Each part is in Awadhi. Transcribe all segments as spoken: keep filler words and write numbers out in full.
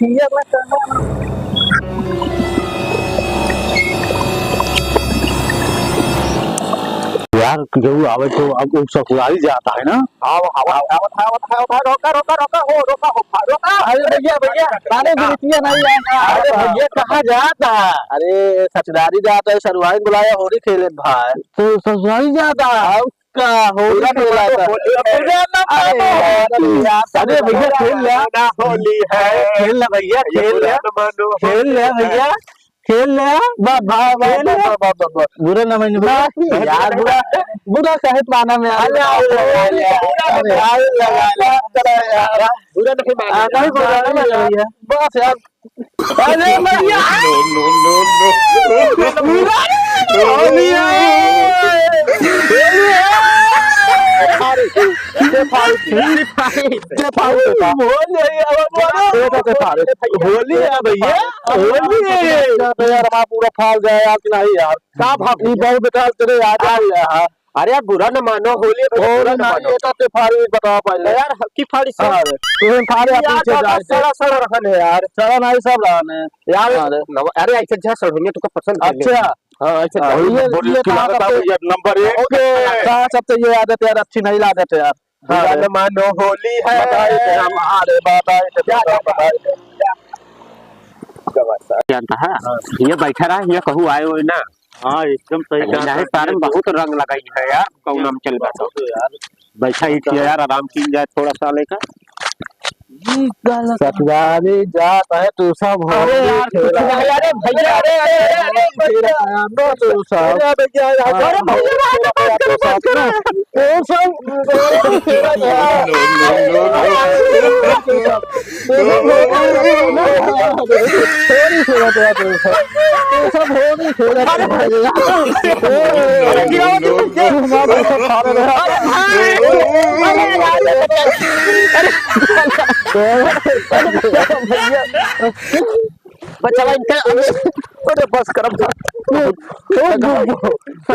यार, केहू आवे तो अब उ ससुरारी जात है ना। आओ, आओ, आओ, आओ, आओ, आओ, रोका, रोका, रोका, हो, रोका, हो, रोका। अरे भैया, भैया, अरे बिरतिया नहीं आएगा। अरे भैया, कहाँ जात है? अरे ससुरारी जात है, ससुरारी बुलाया, होली खेले भाई। तो ससुरारी जात है? आओ। का होली पूरा खेला नमन था। होली है। पूरा नमन अरे यार, होली। अरे यार, अरे भैया, खेल ले। ना होली है। खेल ले भैया, ये खेल पूरा ले। नमन खेल ले होली है। भैया, खेल ले। वाह, वाह, वाह, खेल ले। वाह, वाह, वाह, वाह। बुरा ना मानिए भैया। नहीं यार, बुरा, बुरा कहे तो माना में आ अरे, रहा है। अरे, अरे, अरे, अरे, अरे, बुरा नहीं माना। आ, नहीं बुरा नहीं माना भैया। बस यार, अरे भैया। No, no, no, no। होली है। होली है। अरे, ये फाड़, ये फाड़, ये फाड़ देता। होली है, अब बोलो। ये तो ते फाड़। होली है भैया, होली है। यार, हमारा पूरा फाड़ जाए यार, कि नहीं यार? का भाग ई बहुत बेकार तेरे याद आ गया है। अरे यार, बुरा न मानो, होली है भैया, होली बुरा न ना, मानो। ये तो ते फाड़ी बताओ पहले। यार, की फाड़ी से? हाँ रे, तू फाड़ी यार, पीछे ज्यादा जाए से। सड़ा, सड़ा रहन है यार। सड़ा नहीं, सब रहन है। यार, हाँ रे। नव-, अरे, ऐसे जा सड़, हमें तुका पसंद है। अच्छा। हाँ, ऐसे हाँ, जा। ये, बोल, ये तू कहाँ लगता सबसे है यार, नंबर एक। ओके, कहाँ सबसे ये आदत यार, अच्छी नहीं आदत है यार। हाँ बुरा रे। न मानो, होली है। बताइए थे हम, अरे, बताइए थे, जा, जा, बताइए थे। जानता है? हाँ। ये बैठा रहा, ये कहू आए हो ना। हाँ, एकदम सही अरे कहा नहीं, सर। सारे में बहुत रंग लगाई है यार, कौन नाम चल रहा था? यार। बैठा ही थी यार, आराम की जाए थोड़ा सा लेकर। ससुरारी जात है तू सब हो अरे यार, कुछ खेला। नहीं, अरे भैया, अरे, अरे, अरे, अरे, भैया। तू सब। अरे भैया, अरे भैया, बात करो, बात करो। तू सब। होली खेलत रहा तू सब। तू सब होली खेलत रहा। अरे गिराओ, गिराओ। तू हमारे सब खा रहे हैं। अरे, अरे, अरे, अरे, भैया। बचावा इनका। अरे बस करम।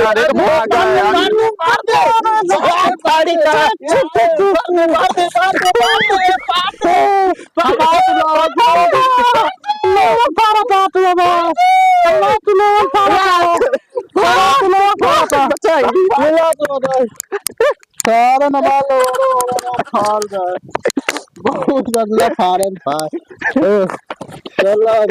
अरे तो भाग गया यार। मार दे, मार दे, मार दे, मार दे, मार दे, मार दे, मार दे। बाबा, तू लोग भारत, लोग भारत आ, तू लोग भारत आ, तू लोग भारत आ। बचाई। ये ला तू लोग। सारे नमाज लो, फाड़ गए। बहुत गंदा फाड़न था। चलो भाई।